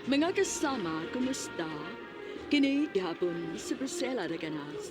Mga kasama, kumusta? Kini gihapon si Priscilla Reganas.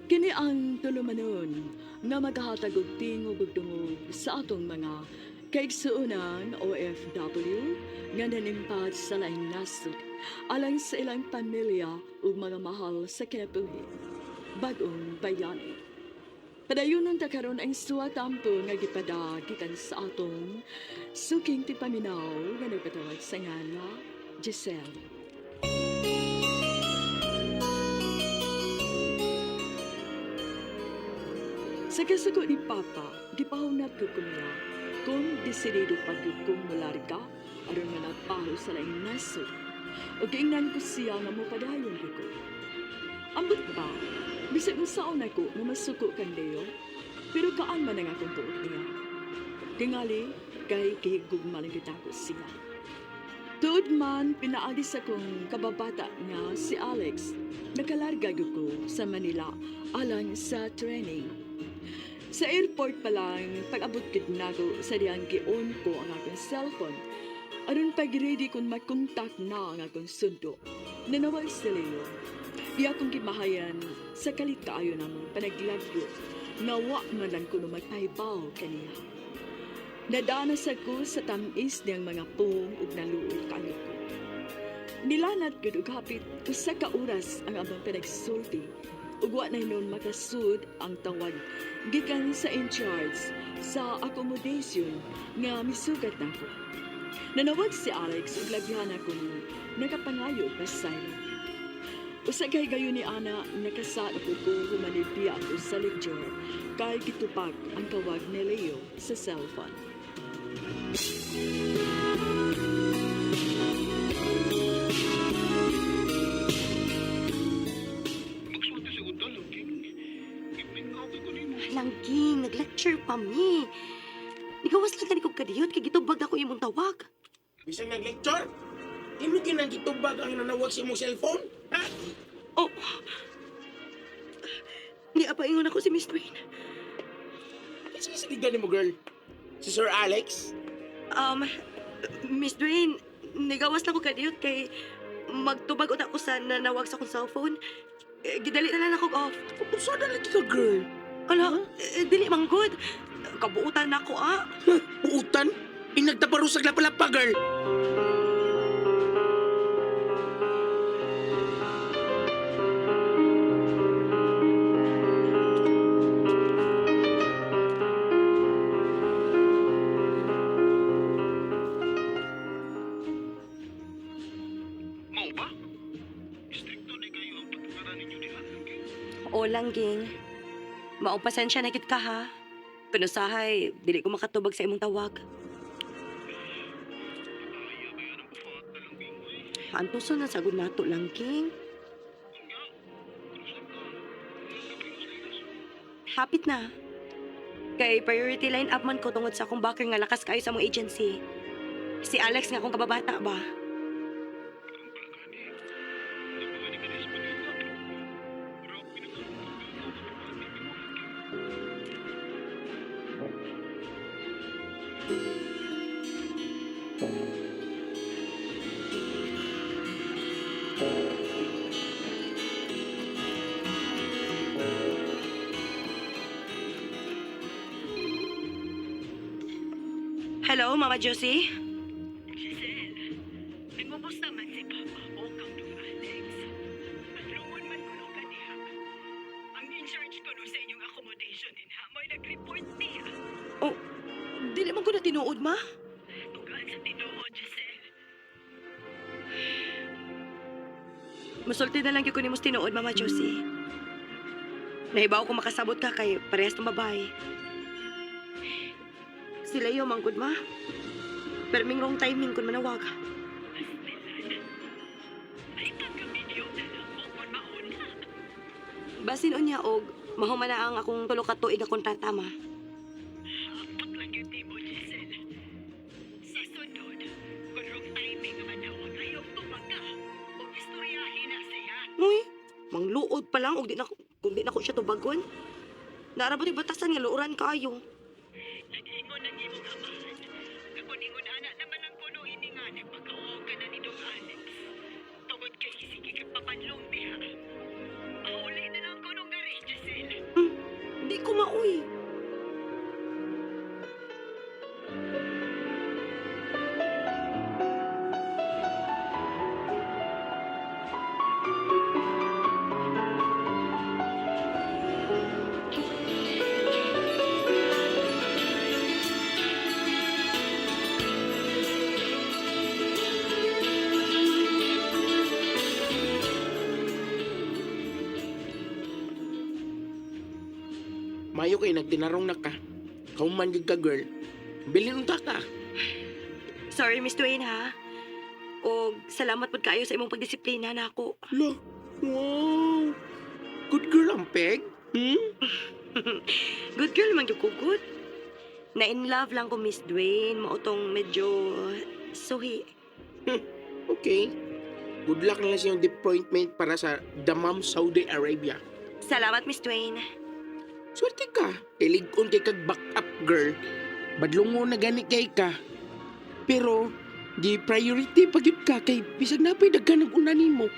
Kini ang tulumanon nga maghahatag og tingog ug dungog sa atong mga kaigsuonan OFW nga nanimpat sa laing nasod alang sa ilang pamilya ug mga mahal sa kinabuhi. Bagong bayani. Padayonon ta karon ang suwatampo nga gipada gikan sa atong suking tipaminaw nga nagpatawag sa ngalan nga Giselle. Sa kasuko ni Papa, gipahunat ko niya kung desidido pa gyud kong mularga aron managpaho sa laing nasod. O giingnan ko siya nga mopadayon gyud ko. Ambot ba, bisag unsaon ako nga masuko kang Leo, pero kaan man ang akong tuot niya. Tingali, kay gihigugma lang gyud ako siya. Tuod man, pinaagi sa kong kababata nga si Alex, nakalarga gyud ko sa Manila alang sa training. Sa airport pa lang, pag-abot gid nako sa diyang gi-on ko ang akong cellphone. Aron pag-ready kung makontak na ang akong sundo. Nanawag si Leo. Iya kong gimahayan sa kalit kaayo namong panaglagyo. Nawa man lang kuno magpahibaw kaniya. Nadanas ako sa tamis niyang mga pung ug naluoy kaayo ko. Nilanad gud og hapit usa ka oras ang among pinagsulti ug wa na hinuon makasud ang tawag gikan sa in charge sa accommodation nga misugat nako. Nanawag si Alex ug lagyan akong nakapangayo og pasaylo. Usa kay gayon ni Ana nakasad ko ko humanid ako sa lecture kay gitupak ang tawag ni Leo sa cellphone. Magsulti si Uda, Langking. Imingaw ko nimo. Langking, nag-lecture pa mi. Nigawas lang gani kog kadiyot kay gitubag ako imong tawag. Bisag nag-lecture, imo kinang gitubag ang nanawag sa imong cellphone? Ha? Oh. Ni apaingon ako si Miss Dwayne. Kasi siligan nimo, girl. Si Sir Alex? Um, Miss Dwayne, nigawas lang ko kadiyot kay magtubag ud ako sa nanawag sa akong cellphone. Eh, gidali na lang ako off. Unsa na lagi ka, girl? Ala, eh, dili man good. Kabuutan na ako ah. Buutan? Inagtaparusag na pala pa, girl. Mao ba? Stricto di kayo ang pagkakaran ninyo diha, Langking. O langging. Mao pasensya na gid ka ha. Kuno sahay, dili ko makatubag sa imong tawag. Pataya ba yan ang bufata, Langking, oy? Antuson na sagud nato langking. Unya, kung saan ka, nagkapingas ligas. Hapit na. Kay priority line up man ko tungod sa akong backer nga lakas kayo sa mong agency. Si Alex nga akong kababata ba? Karon pala gani. Di ba gani ka diha sa Manila, pero grabe na karon pagmingaw ka pamati nimo, Langking. Hello, Mama Josie? Giselle, nangumusta man si Papa o kang dong Alex. Padlungon man kuno ka diha. Ang in-charge kuno sa inyong accommodation din ha, mo'y nag-report niya. Oh, dili man ko na tinuod, ma. Tugaan sa tinuod, Giselle. Musulti na lang gyud ko nimo sa tinuod, Mama Josie. Nahibaw ko makasabot ka kay parehas ng babae. Si Leo manggod, ma. Pero ming wrong timing kun manawag. Astilan. Ay, pagka-video na lang mo kung mauna. Basin unya og mahuman na ang akong tulo ka tuig akong kontrata, ma. Hapot lang yung timo, Giselle. Sa sunod, kung wrong timing nga manawag, ayaw tumaga. O istoryahin na siya. Uy, mangluod pa lang og di na kung di na ko siya tubagon. Naara ba batasan nga luoran kaayo. Nag-ingon ang imong amahan. Nga kung ingon ana naman ang kuno ini nga nagpakauaw ka na ni Dong Alex. Mayo kay nagtinarong na ka. Kauman gyud ka, girl. Bilin unta ka. Sorry, Miss Dwayne, ha? O salamat pod kaayo sa imong pagdisiplina nako. Lo, wow. Good girl ang peg. Hmm? Good girl man gyud ko, good. Na in love lang ko, Miss Dwayne. Mao tong medyo suhi. Okay. Good luck na lang sa iyong deployment para sa Damam, Saudi Arabia. Salamat, Miss Dwayne. Swerte ka. Kilig-on kay kag back-up girl. Badlungo na gani kay ka. Pero, di priority pag yun ka kay bisag napay daghan og una nimo.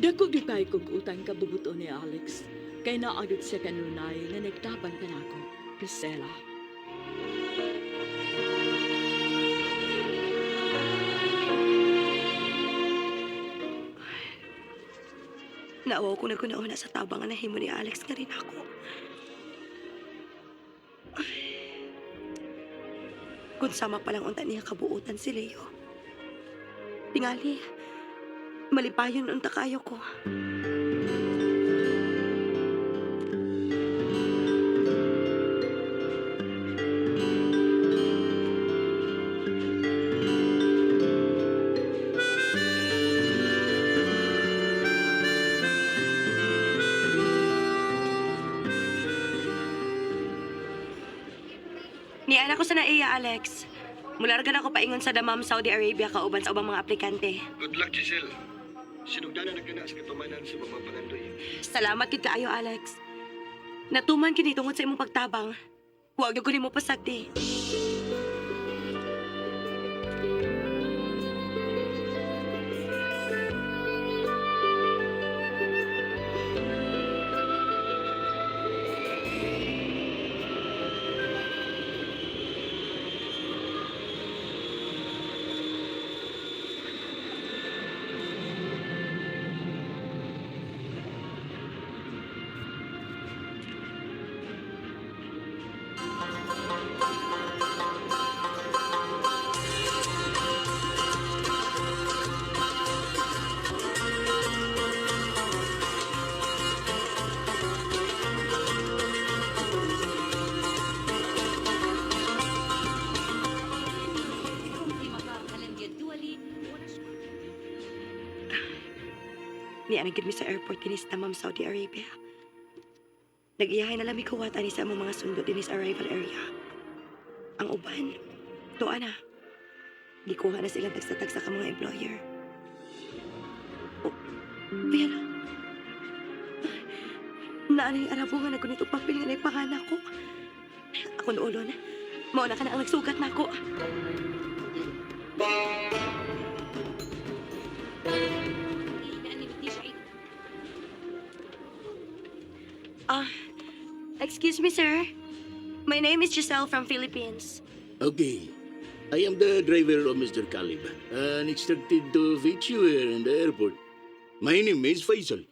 Dako gyud kay kog utang kabubuto ni Alex. Kay naagad siya kanunay nga nagtabang kanako, Priscilla. Naawaw ko na kunauna sa tabang nga nahimo ni Alex nga rin ako. Ay. Kung sama pa lang unta niya kabuutan si Leo. Tingali, malipayon unta kayo ko. Niana ko sa naiya, Alex. Mularga na ako paingon sa Damam, Saudi Arabia kauban sa ubang mga aplikante. Good luck, Giselle. Sinugdanan na ka na sa katumanan sa mga pangandoy. Salamat gid kaayo, Alex. Natuman kini tungod sa imong pagtabang. Huwag gyud ko nimo pasagdi. Niana gid mi sa airport dinhi sa Damam, Saudi Arabia. Nag-iyahay na lang mi kuwat ani sa among mga sundo dinhi sa arrival area. Ang uban, tuwa na. Gikuha na silang tagsa-tagsa ka mga employer. Oh, ayan na. Naanay Arabo nga nagunit og papel nga naipangana ko. Ako noolon. Mao na ka na ang nagsugat nako. Ah, excuse me, sir. My name is Giselle from Philippines. Okay. I am the driver of Mr. Calib and instructed to fetch you here in the airport. My name is Faisal.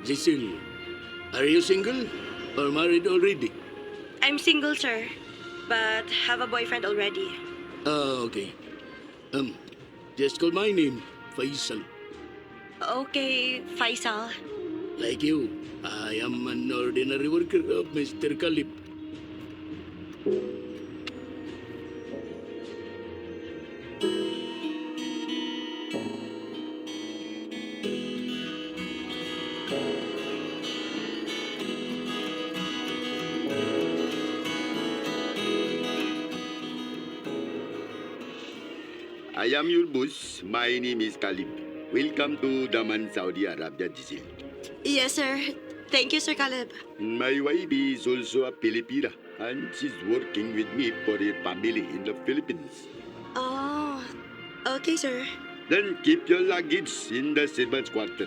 Giselle, are you single or married already? I'm single, sir, but have a boyfriend already. Ah, okay. Just call my name, Faisal. Okay, Faisal. Like you, I am an ordinary worker of Mr. Calib. I am your boss. My name is Khalib. Welcome to Daman, Saudi Arabia, Giselle. Yes, sir. Thank you, Sir Caleb. My wife is also a Filipina, and she's working with me for her family in the Philippines. Oh, okay, sir. Then keep your luggage in the servants' quarter.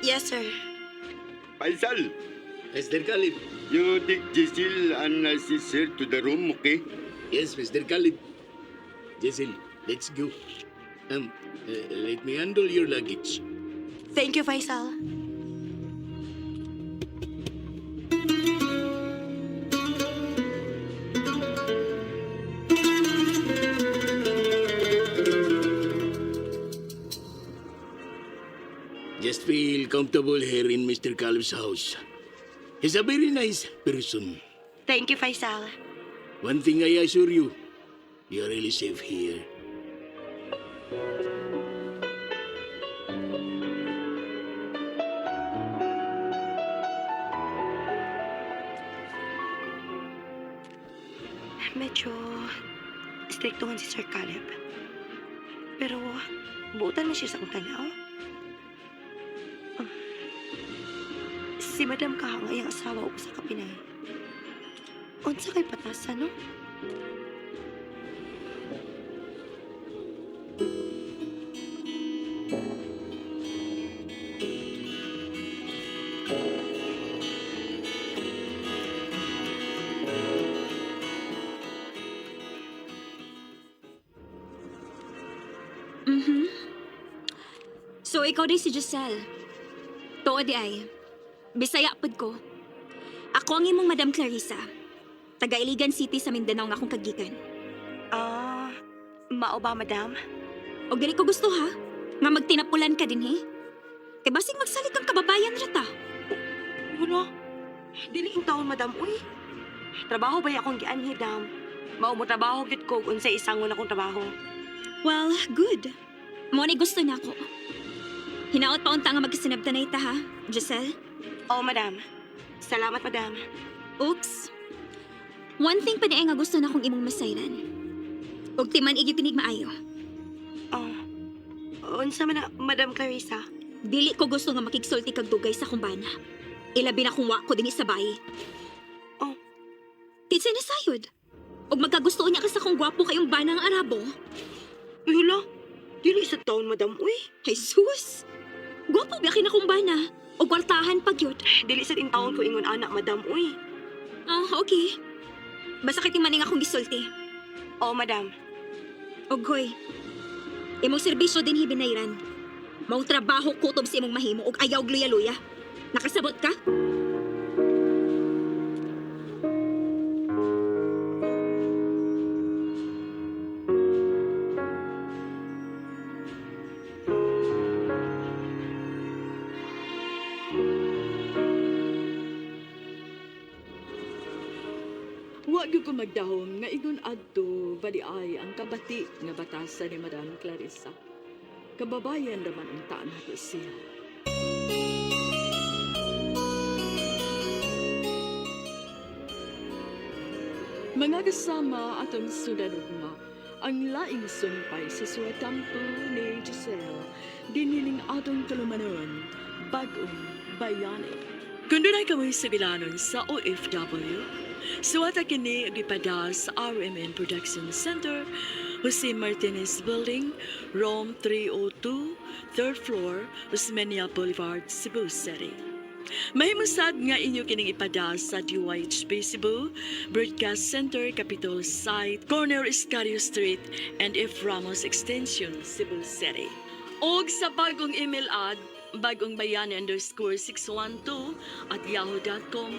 Yes, sir. Faisal, Mr. Caleb. you take Giselle and assist her to the room, okay? Yes, Mr. Caleb. Giselle, let's go. Let me handle your luggage. Thank you, Faisal. Just feel comfortable here in Mr. Caleb's house. He's a very nice person. Thank you, Faisal. One thing I assure you, you're really safe here. Medyo striktuhan si Sir Caleb. Pero buutan man siya sa akong tanaw. Ah. Si Madam Kahang ay ang asawa ko sa kapinay. Unsa kay patasan, no? So, ikaw din si Giselle. Tuod di ay. Bisaya pud ko. Ako ang imong Madam Clarissa. Taga Iligan City sa Mindanao nga akong kagikan. Ah, mao ba, Madam? Og dili ko gusto ha, nga magtinapulan ka din he. Kay basig magsalig kang kababayan ra ta. Wala. Dili in taon, Madam. Uy, trabaho ba akong gianhi, Dam? Mao mo trabaho gyud ko ug unsay isangon akong trabaho. Well, good. Mo ni gusto nako. Hinaot pa unta nga magkasinabtanay ta ha, Giselle. Oh, Madam. Salamat, Madam. Oops. One thing pa di ay nga gusto na akong imong masayran. Og timan igyo kinig maayo. Oh. Unsa man na, Madam Clarissa? Dili ko gusto nga makigsulti kag dugay sa kumbana. Ilabi na kung wa ko dinhi sa bayi. Oh. Kinsa na sayod? Og magkagusto niya ka sa kung gwapo kayong bana nga Arabo. Uy, hala. Dili sa taon, Madam. Uy, Jesus! Gwapo ba kina kong bana? Og kwartahan pag yun. dili sa taon ko ingon anak, Madam. Uy. Ah, okay. Basta kay timaning akong gisulti. Oh, Madam. Og hoy, imong serbisyo din hibinayran. Maong trabaho kutob sa imong mahimo og ayaw og luya-luya. Nakasabot ka? Wa gyud ko magdahom nga ingon adto bali ay ang kabati nga batasan ni Madam Clarissa. Kababayan raman unta nato siya. Mga kasama atong sudan ugma, ang laing sumpay sa suwatampo ni Giselle, diniling atong tulumanon, bagong bayani. Kung dunay kamoy sibilanon sa OFW, suwata kini og ipada sa RMN Production Center, Jose Martinez Building, Room 302, 3rd floor, Osmeña Boulevard, Cebu City. Mahimusad nga inyo kining ipada sa DYHB Cebu, Broadcast Center, Capitol Site, Corner Escario Street, and F. Ramos Extension, Cebu City. Og sa bagong email ad, bagongbayani_612 at yahoo.com.ph.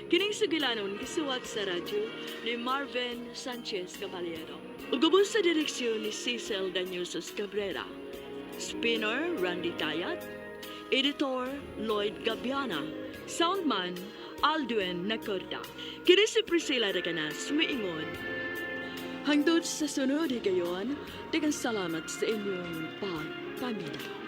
Kining sugilanon gisuwat sa radyo ni Marvin Sanchez Caballero. Ug ubos sa direksyon ni Cecil Daniusos Cabrera. Spinner Randy Tayat, Editor Lloyd Gabiana, Soundman Aldwin Nacorda. Kini si Priscilla Recanas, miingon. Hangtod sa sunod higayon, daghang salamat sa inyong pagpaminaw.